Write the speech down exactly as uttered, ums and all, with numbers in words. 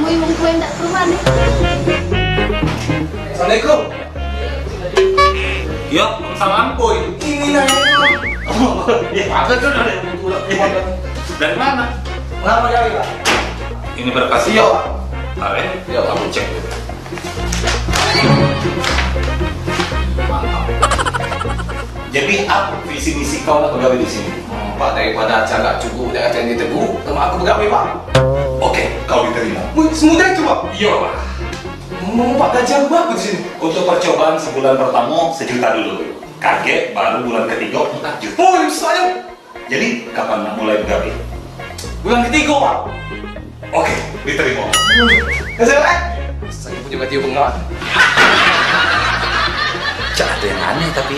Wong tua ndak ke rumah ni. Assalamualaikum. Yo, salam, Boy. Ini nanya. Oh, iya, apa tuh, dari, dari mana? Ngapa gawe, Pak? Ini berkas. Iya, Pak. Tarik. Iya, Pak. Aku cek dulu. Mantap. Jadi, apa visi misi kau nak begawe di sini? Hmm, Pak, daripada cagak cukup dak kate yang ditegur, lemak aku begawe, Pak. Oke, kau diterima. Wih, semudah itu, Pak? Iya, Pak. Ngomong, Pak, gaji aku berapa di sini? Untuk percobaan sebulan pertama, sejuta dulu. Kaget, baru bulan ketiga, empat juta. Oh, besar ya. Jadi, kapan nak mulai begawe? Bulan ketiga, Pak. Oke, diterima. Kasih, Pak. Saya punya baju bengkak. Cak ada yang aneh, tapi.